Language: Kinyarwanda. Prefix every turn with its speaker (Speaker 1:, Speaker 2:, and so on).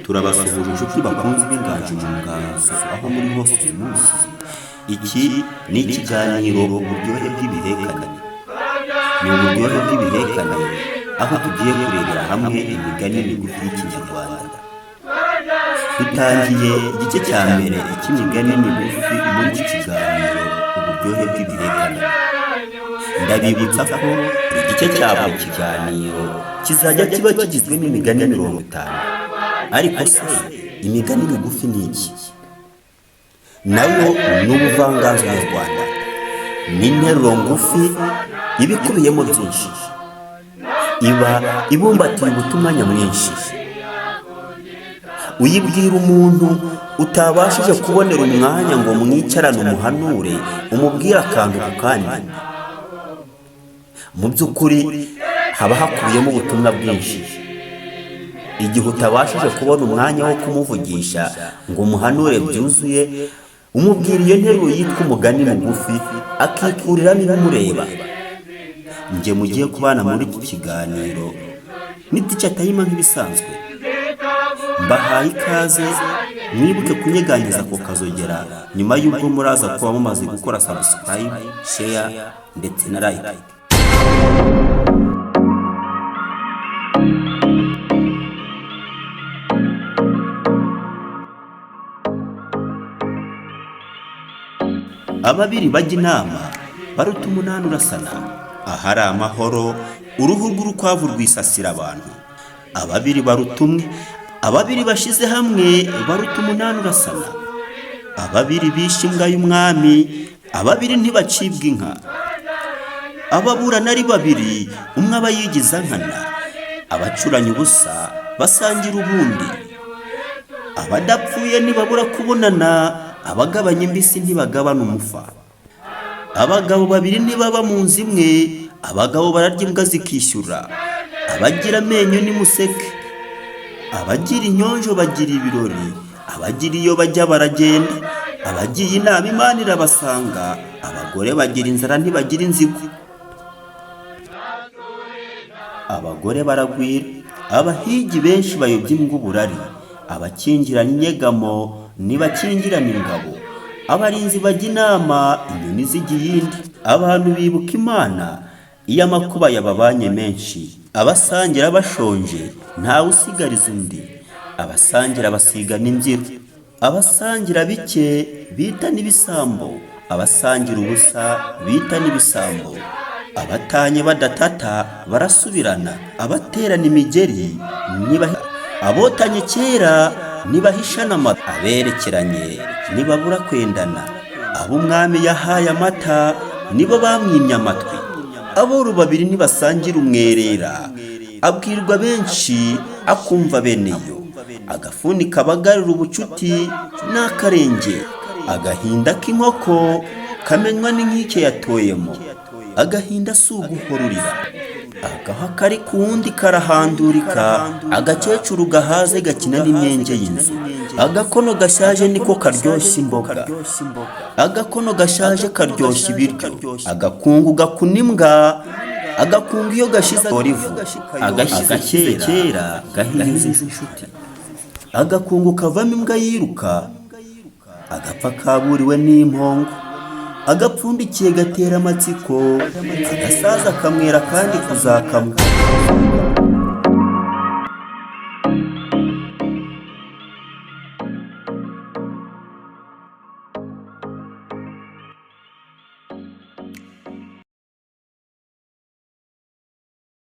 Speaker 1: Turabasuhuje inshuti bakunze b'Inganji mu Nganzo aho muri hose uyu munsi. Iki ni ikiganiro Uburyohe bw'Ibihekane. Ni uburyohe bw'ibihekane aho tugiye kurebera hamwe imigani migufi y'Ikinyarwanda. Dutangiye igice cya mbere cy'imigani migufi muri iki kiganiro Uburyohe bw'Ibihekane. Ndabibutsa ko igice cya buri kiganiro kizajya kiba kigizwe n'imigani 50. Ariko se imigani migufi ni iki? Nayo ni ubuvanganzo nyarwanda, ni interuro ngufi iba ikubiyemo byinshi, iba ibumbatiye ubutumwa nyamwinshi. Uyibwira umuntu utabashije kubonera umwanya ngo mwicarane umuhanure, umubwire akantu ku kandi. Mu by'ukuri haba hakubiyemo ubutumwa bwinshi. Igihe utabashije kubona umwanya wo kumuvugisha ngo umuhanure byuzuye, umubwira iyo nteruro yitwa umugani mugufi, akikuriramo ibimureba. Njye mugiye kubana muri iki kiganiro ni Teacher Tayima nk'ibisanzwe. Mbahaye ikaze, mwibuke kunyeganyiza ako kazogera nyuma y'ubwo muraza kuba mumaze gukora subscribe, share ndetse na like. Ababiri bajya inama baruta umunani urasana. Ahari amahoro uruhu rw'urukwavu rwisasira abantu. Ababiri baruta umwe, ababiri bashize hamwe baruta umunani urasana. Ababiri bishe imbwa y'umwami, ababiri ntibacibwa inka. Ababurana ari babiri, umwe aba yigiza nkana. Abacuranya ubusa basangira ubundi. Abadapfuye ntibabura kubonana, abagabanya imbisi ntibagabana umufa. Abagabo babiri ntibaba mu nzu imwe, abagabo bararya imbwa zikishyura. Abagira amenyo nimuseke, abagira inyonjo bagira ibirori, abagira iyo bajya baragenda, abagiye inama Imana irabasanga, abagore bagira inzara ntibagira inzigo. Abagore baragwira, abahigi benshi bayobya imbwa uburari, abakingirana inyegamo ntibakingirana ingabo, abarinzi bajya inama inyoni zijya iyindi. Abantu bibuka Imana iyo amakuba yababanye menshi, abasangira bashonje ntawe usigariza undi, abasangira basigana imbyiro, abasangira bike bita n'ibisambo, abasangira ubusa bita n'ibisambo. Abatanye badatata barasubirana, abaterana imigeri abotanye kera ntibahishana amata, aberekeranye ntibabura kwendana, abo umwami yahaye amata nibo bamwimye amatwi. Aboru babiri ntibasangira umwerera, abwirwa benshi akumva beneyo. Agafuni kabagarira ubucuti n'akarenge, agahinda k'inkoko kamenywa n'inkike yatoyemo. Agahinda si uguhorurira, agaha kari ku wundi karahandurika, agakecuru gahaze gakina n'imyenge y'inzu. Agakono gashaje niko karyoshya imboga, agakono gashaje karyoshya ibiryo. Agakungu gakuna imbwa, agakungu iyo gashize ivu, agashyize kera gahinyuza inshuti. Agakungu kavamo imbwa yiruka, agapfa kaburiwe n'impongo. Agapfundikiye gatera amatsiko, agasaza kamwera kandi kuzakamwa.